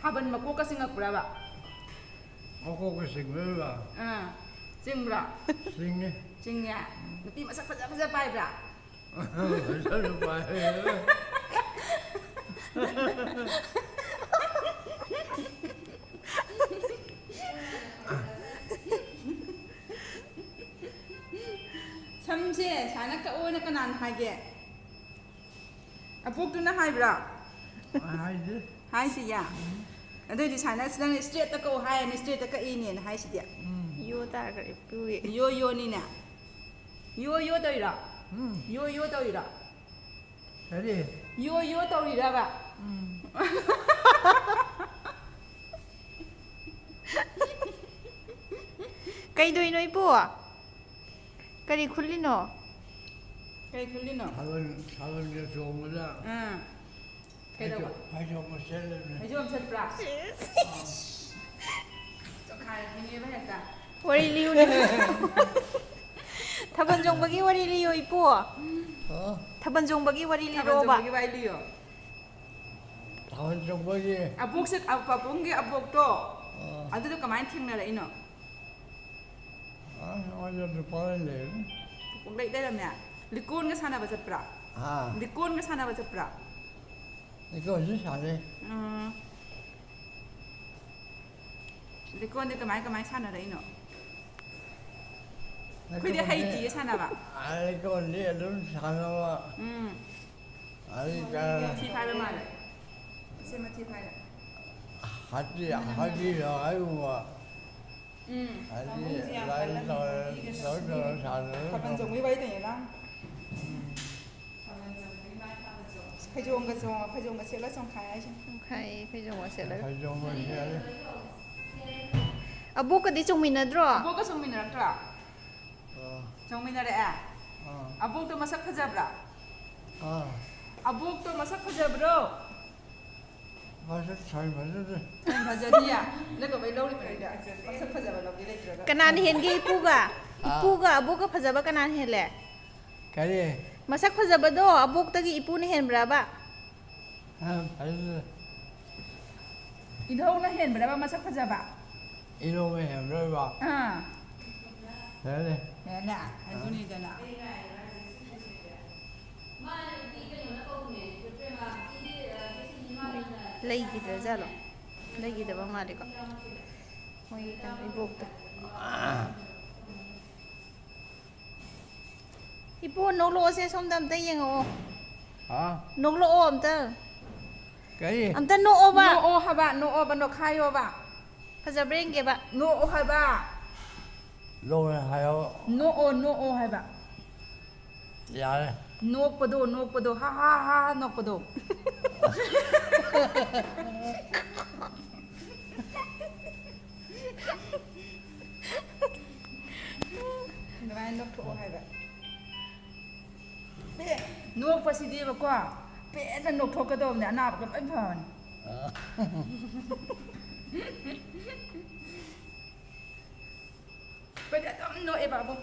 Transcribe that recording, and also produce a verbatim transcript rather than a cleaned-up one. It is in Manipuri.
ꯊꯥꯕꯜ ꯃꯀꯣꯛꯀ ꯆꯤꯡꯉꯛꯄ꯭ꯔꯕ? ꯃꯀꯣꯛꯀ ꯆꯤꯡꯕ꯭ꯔꯕ? ꯑꯥ, ꯆꯤꯡꯕ꯭ꯔꯥ? ꯆꯤꯡꯉꯤ꯫ ꯆꯤꯡꯉꯦ꯫ ꯅꯨꯄꯤ ꯃꯁꯛ ꯐꯖ ꯐꯖ ꯄꯥꯏꯕ꯭ꯔꯥ? ꯐꯖꯅ ꯄꯥꯏ꯫ ꯁꯝꯁꯦ ꯁꯨꯃꯥꯏꯅ ꯀꯛꯑꯣꯅ ꯀꯅꯥꯅ ꯍꯥꯏꯒꯦ? ꯑꯕꯣꯛꯇꯨꯅ ꯍꯥꯏꯕ꯭ꯔꯥ? ꯍꯥꯏꯗꯦ꯫ ꯍꯥꯏꯁꯤꯌꯥ꯫ ꯑꯗꯨꯑꯣꯏꯗꯤ ꯁꯨꯃꯥꯏꯅ ꯅꯪ ꯏꯁꯇ꯭ꯔꯦꯠꯇ ꯀꯛꯑꯣ ꯍꯥꯏꯔꯅꯤ, ꯏꯁꯇ꯭ꯔꯦꯠꯇ ꯀꯛꯏꯅꯦꯅ ꯍꯥꯏꯁꯤꯗꯤ꯫ ꯌꯣ ꯇꯥꯈ꯭ꯔꯦ ꯏꯄꯨꯒꯤ꯫ ꯌꯣ ꯌꯣꯅꯤꯅꯦ꯫ ꯌꯣ ꯌꯣ ꯇꯧꯔꯤꯔꯣ? ꯎꯝ꯫ ꯌꯣ ꯌꯣ ꯇꯧꯔꯤꯔꯣ? ꯀꯔꯤ? ꯌꯣ ꯌꯣ ꯇꯧꯔꯤꯔꯕ? ꯀꯩꯗꯧꯏꯅꯣ ꯏꯄꯨ? ꯀꯔꯤ ꯈꯨꯜꯂꯤꯅꯣ? ꯀꯩ ꯈꯨꯜꯂꯤꯅꯣ? ꯊꯥꯕꯜ, ꯊꯥꯕꯜꯒ ꯆꯣꯡꯕꯗ ꯑꯥ꯫ ꯀꯩꯗꯧꯕ? ꯐꯩꯖꯣꯝ-, ꯐꯩꯖꯣꯝꯒ ꯁꯦꯠꯂꯕꯅꯦ꯫ ꯐꯩꯖꯣꯝ ꯁꯦꯠꯄ꯭ꯔꯥ? ꯆꯣꯡꯈꯥꯏꯔꯛꯄꯤꯅꯦꯕ ꯍꯦꯛꯇ꯫ ꯋꯥꯔꯤ ꯂꯤꯌꯨꯅꯦ꯫ ꯊꯥꯕꯜ ꯆꯣꯡꯕꯒꯤ ꯋꯥꯔꯤ ꯂꯤꯌꯣ ꯏꯄꯨ꯫ ꯑꯣ, ꯊꯥꯕꯜ ꯆꯣꯡꯕꯒꯤ ꯋꯥꯔꯤ ꯊꯥꯕꯜ ꯂꯤꯔꯣꯕ꯫ ꯆꯣꯡꯕꯒꯤ ꯋꯥꯔꯤ ꯂꯤꯌꯣ꯫ ꯊꯥꯕꯜ ꯆꯣꯡꯕꯒꯤ꯫ ꯑꯕꯣꯛꯁꯦ, ꯑ, ꯄꯥꯕꯨꯡꯒꯤ ꯑꯕꯣꯛꯇꯣ, ꯑꯣ꯫ ꯑꯗꯨꯗꯣ ꯀꯃꯥꯏꯅ ꯊꯦꯡꯅꯔꯛꯏꯅꯣ? ꯑ, ꯅꯉꯣꯟꯗ ꯅꯨꯄꯥ ꯑꯃ ꯂꯩꯔꯦ꯫ ꯄꯨꯡꯂꯩ ꯂꯩꯔꯝꯃꯦ꯫ ꯂꯤꯀꯣꯟꯒ ꯁꯥꯟꯅꯕ ꯆꯠꯄ꯭ꯔꯥ? ꯍꯥ? ꯂꯤꯀꯣꯟꯒ ꯁꯥꯟꯅꯕ ꯆꯠꯄ꯭ꯔꯥ? ꯂꯤꯀꯣꯟꯁꯨ ꯁꯥꯟꯅꯩ꯫ ꯎꯝ꯫ ꯂꯤꯀꯣꯟꯗꯤ ꯀꯃꯥꯏ ꯀꯃꯥꯏ ꯁꯥꯟꯅꯔꯛꯏꯅꯣ? ꯑꯩꯈꯣꯏꯗꯤ ꯂꯤꯀꯣꯟꯗꯤ-, ꯍꯩꯇꯤꯌꯦ ꯁꯥꯟꯅꯕ꯫ ꯑ, ꯂꯤꯀꯣꯟꯗꯤ ꯑꯗꯨꯝ ꯁꯥꯟꯅꯕ꯫ ꯎꯝ꯫ ꯑꯗꯩ ꯀ-, ꯃꯊꯤ ꯐꯥꯏꯕ ꯃꯥꯜꯂꯦ꯫ ꯁꯦ ꯃꯊꯤ ꯐꯥꯏꯔꯦ꯫ ꯍꯥꯏꯗꯤ, ꯍꯥꯏꯗꯤ ꯍꯥꯏꯕ꯫ ꯎꯝ꯫ ꯍꯥꯏꯗꯤ ꯂꯥꯏꯔꯤꯛ ꯇꯧꯔ, ꯇꯧꯔ, ꯇꯧꯔ ꯁꯥꯟꯅꯔ ꯊꯥꯕꯜ ꯆꯣꯡꯕꯒꯤ ꯋꯥꯔꯤ ꯇꯧꯔꯤꯔꯥ? ꯐꯩꯖꯣꯝꯒ ꯆꯣꯡꯉ, ꯐꯩꯖꯣꯝꯒ ꯁꯦꯠꯂ ꯆꯣꯡꯈꯥꯏ ꯍꯥꯏꯁꯦ꯫ ꯆꯣꯡꯈꯥꯏ, ꯐꯩꯖꯣꯝꯒ ꯁꯦꯠꯂꯒ꯫ ꯐꯩꯖꯣꯝꯒ ꯁꯦꯠꯂꯦ꯫ ꯑꯕꯣꯛꯀꯗꯤ ꯆꯣꯡꯃꯤꯟꯅꯗ꯭ꯔꯣ? ꯑꯕꯣꯛꯀ ꯆꯣꯡꯃꯤꯟꯅꯔꯛꯇ꯭ꯔꯣ? ꯑꯥ, ꯆꯣꯡꯃꯤꯟꯅꯔꯛꯑꯦ? ꯑꯥ, ꯑꯕꯣꯛꯇꯣ ꯃꯁꯛ ꯐꯖꯕ꯭ꯔꯥ? ꯑꯥ꯫ ꯑꯕꯣꯛꯇꯣ ꯃꯁꯛ ꯐꯖꯕ꯭ꯔꯣ? ꯃꯁꯛ ꯊꯣꯏ ꯐꯖꯗꯦ꯫ ꯊꯣꯏ ꯐꯖꯗꯤꯌꯦ? ꯅꯪ ꯀꯃꯥꯏ ꯂꯧꯔꯤꯕ ꯅꯪꯗꯤ? ꯃꯁꯛ ꯐꯖꯕ ꯂꯧꯒꯦ ꯂꯩꯇ꯭ꯔꯒ꯫ ꯀꯅꯥꯅ ꯍꯦꯟꯒꯦ ꯏꯄꯨꯒ? ꯑꯥ꯫ ꯏꯄꯨꯒ ꯑꯕꯣꯛꯀ ꯐꯖꯕ ꯀꯅꯥꯅ ꯍꯦꯜꯂꯦ? ꯀꯔꯤ? ꯃꯁꯛ ꯐꯖꯕꯗꯣ ꯑꯕꯣꯛꯇꯒꯤ ꯏꯄꯨꯅ ꯍꯦꯟꯕ꯭ꯔꯕ? ꯑꯥ, ꯐꯖꯗꯦ꯫ ꯏꯙꯧꯅ ꯍꯦꯟꯕ꯭ꯔꯕ ꯃꯁꯛ ꯐꯖꯕ? ꯏꯅꯧꯅ ꯍꯦꯟꯕ꯭ꯔꯣꯏꯕ? ꯑꯥ꯫ ꯍꯦꯜꯂꯦ꯫ ꯍꯦꯜꯂꯦ꯫ ꯑꯗꯨꯅꯤꯗꯅ꯫ ꯂꯩꯈꯤꯗ꯭ꯔꯖꯥꯠꯂꯣ? ꯂꯩꯈꯤꯗꯕ ꯃꯥꯜꯂꯦꯀꯣ, ꯃꯣꯏꯒꯤ ꯀꯩꯅꯣ, ꯏꯕꯣꯛꯇꯣ꯫ ꯏꯕꯣ, ꯅꯣꯛꯂꯛꯑꯣꯁꯦ, ꯁꯣꯝꯗ ꯑꯝꯇ ꯌꯦꯡꯉꯛꯑꯣ꯫ ꯍꯥ? ꯅꯣꯛꯂꯛꯑꯣ ꯑꯝꯇ꯫ ꯀꯔꯤ? ꯑꯝꯇ ꯅꯣꯛꯑꯣꯕ꯫ ꯅꯣꯛꯑꯣ ꯍꯥꯏꯕ, ꯅꯣꯛꯑꯣꯕ, ꯅꯣꯛꯈꯥꯏꯌꯣꯕ꯫ ꯐꯖꯕ꯭ꯔꯥ ꯌꯦꯡꯒꯦꯕ꯫ ꯅꯣꯛꯑꯣ ꯍꯥꯏꯕ꯫ ꯂꯧꯔꯦ ꯍꯥꯏꯌꯣ꯫ ꯅꯣꯛꯑꯣ, ꯅꯣꯛꯑꯣ ꯍꯥꯏꯕ꯫ ꯌꯥꯔꯦ꯫ ꯅꯣꯛꯄꯗꯣ, ꯅꯣꯛꯄꯗꯣ, ꯍꯥ ꯍꯥ ꯍꯥ ꯍꯥ ꯅꯣꯛꯄꯗꯣ꯫ ꯑꯗꯨꯃꯥꯏꯅ ꯅꯣꯛꯊꯣꯛꯑꯣ ꯍꯥꯏꯕ꯫ ꯑꯦ, ꯅꯣꯛꯄꯁꯤꯗꯤꯕꯀꯣ, ꯄꯦꯟꯅ ꯅꯣꯛꯊꯣꯛꯀꯗꯧꯕꯅꯦ, ꯑꯅꯥꯕꯒ ꯂꯣꯏ ꯐꯕꯅꯦ꯫ ꯑꯩꯈꯣꯏꯗꯤ ꯑꯗꯨꯝ ꯅꯣꯛꯑꯦ ꯕꯥꯕꯨ꯫